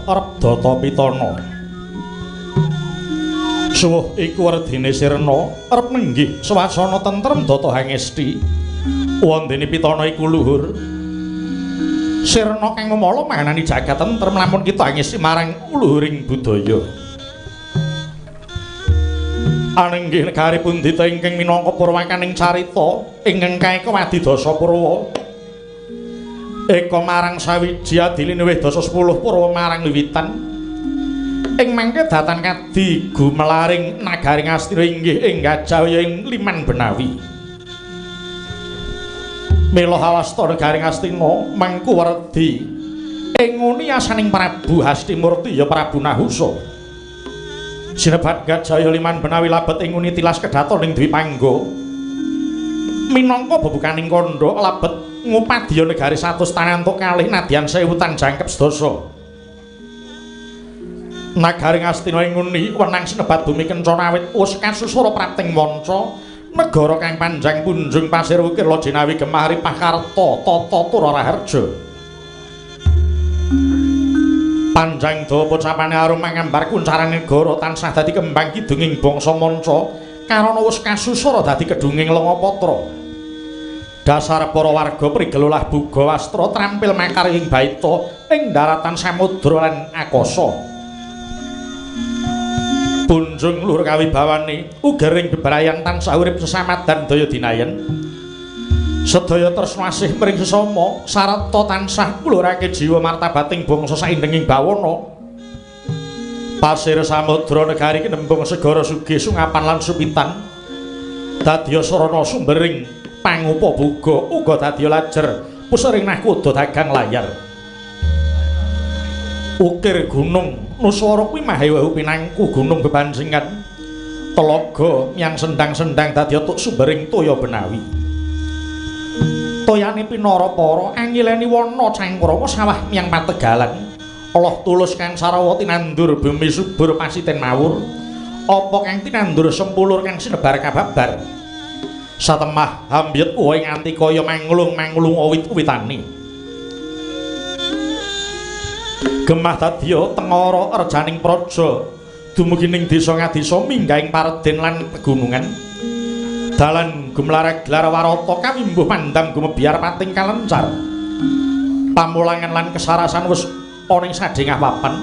arep data pitana. Suwuh iku werdine sirna arep nenggih swasana tentrem data hangesti. Wondene pitana iku luhur. Sirna kang memala manani jagat tentrem lamun kita hangesti marang luhuring budaya. Anenggih negari pundhita ingkang minangka purwakaning carita ingkang kaeka wadidasa purwa. Eka marang sawiji adiline wis dasa 10 purwa marang wiwitan. Ing mangke datan kadi gumelaring nagari Ngastina inggih ing Gajah ing Liman Benawi. Mila hawasta negari Ngastina mangku werdi ing nguni asaning Prabu Hastimurti ya Prabu Nahusa. Sinebat Gajah Liman Benawi labet ing nguni tilas kedaton ing Dwipangga. Minangka bebukaning kandha labet ngupadya negari 100 tanantuk kalih nadyan 1000 tan jangkep sedasa. Nagari Ngastina ing nguni wenang sinebat bumi kencana awit wis kasusura prapting wanca negara kang panjang punjung pasir wukir lajinawi gemah ripah karta tata tura raharja. Panjang dawa pocapane arum mangambar kuncaran negara tansah dadi kembang kidunging bangsa manca karana wis kasusura dadi kedunging Lengapatra. Dasar para warga prigel olah buga wastra trampil makar ing baita ing daratan samudra lan akasa. Punjung luhur kawibawane ugering bebrayan tansah urip sesamadan daya dinayen. Sedaya tresna asih mring sesama sarta tansah ngluhurake jiwa martabating bangsa saindenging bawana. Pasir samudra negari kinembung segara sugih sungapan lan supitan. Dadya sarana sumbering pangupa buga uga dadya lajer pusering nahkoda dagang layar. Ukir gunung nuswara kuwi mahewa pinangku gunung bebansingan. Telaga yang sendang-sendang dadya tuk sumbering toya benawi. Toyane pinara para angileni wana cangkrama sawah miyang pategalan. Allah tulus kang sarawa tinandur bumi subur pasiten mawur. Apa kang tinandur sempulur kang sinebar kababar. Satemah hambyet wohe nganti kaya manglung-manglung wit-witane. Gemah dadya tengara rejaning praja dumugi ning desa ngadisa minggahing pareden lan pegunungan. Dalan gumlarak gelar warata kawimbuh pandam gumebyar pating kalencar. Pamulangan lan kesarasan wis ana ing sadhengah papan.